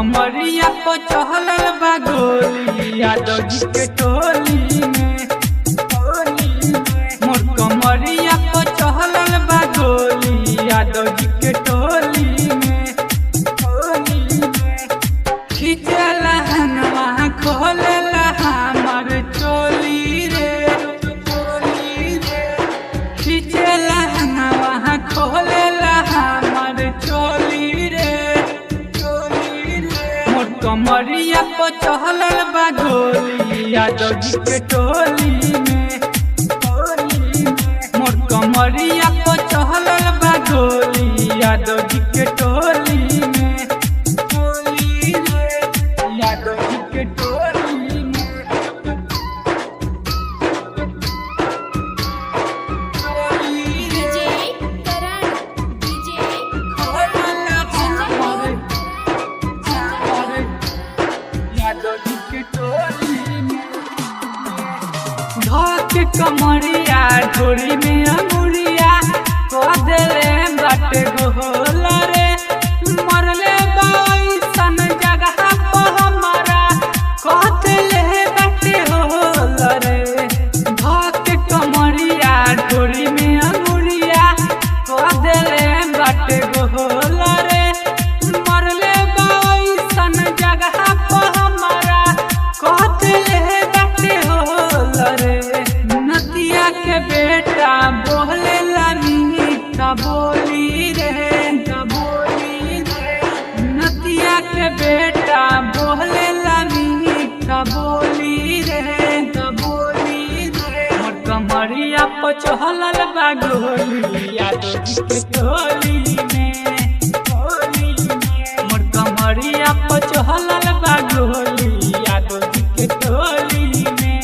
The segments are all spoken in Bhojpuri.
कमरिया पर चहलल बा गोली यादव जी के टोली में। मोर कमरिया पर चहलल बा गोली यादव जी के टोली में। खिचला हनवा खोलला हमर चोली रे। खिचला हनवा खोलला हमर चोली रे। मोर कमरिया पर चहलल बा गोली यादव जी के टोली में। मोर कमरिया पर चहलल बा गोली यादव जी के टोली में। यादव जी के टोली में। डीजे करण, डीजे धक कमरिया ढोरी में अंगुरिया को देले बाटे गोल रे। मरले बाईसन जगह पर हमारा कतले बाटे होल रे। धक कमरिया ढोरी में अंगुरिया को देले बाटे गोल रे। मरले बाईसन जगह पर हमारा कतले बाटे होल रे। नदिया के बेटा बोले ला बोली रे बोली रे। नदिया के बेटा बोले ला बोली रे बोली रे। मोर कमरिया पर चहलल बा गोली यादव जी के टोली में। मोर कमरिया पर चहलल बा गोली यादव जी के टोली में।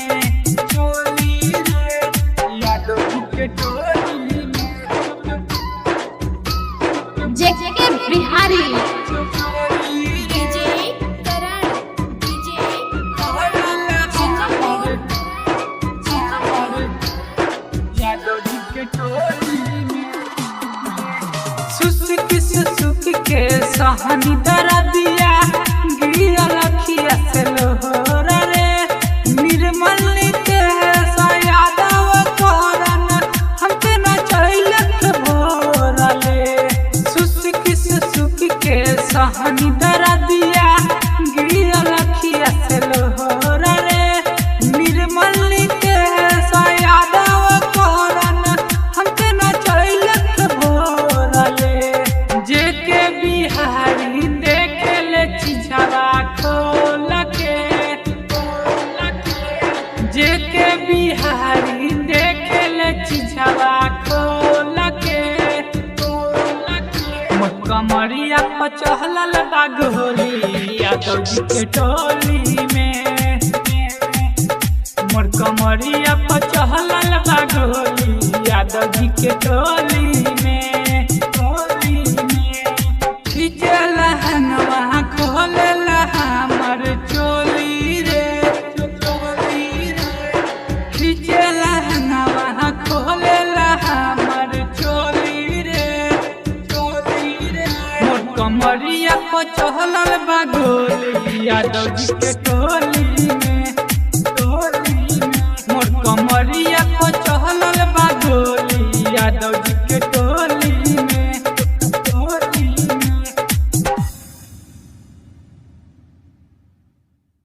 टोली रे यादव जी के टोली में। जेके बिहारी, डीजे करण, डीजे सुसुक सुसुक के सहनी दरदिया गिरल अखिया से लोहरा रे। निर्मल नीते यादव करन हमके न चैलक भोरा ले। सुसुक सुसुक के सहनी दरदिया गिरल अखिया से लोहरा रे। निर्मल नीते यादव करन हमके न चैलक भोरा ले। जेके बिहारी देखे ले चिझवा खोल के। जेके बिहारी देखे ले चिझवा खोल के। मोर कमरिया पर चहलल बा गोली यादव जी के टोली में। मोर कमरिया पर चहलल बा गोली यादव जी के टोली में। टोली में खिचला हनवा खोलला हमर चोली रे। चोली रे खिचला हनवा खोलला हमर चोली रे। चोली रे मोर कमरिया पर चहलल बा गोली यादव जी के टोली में।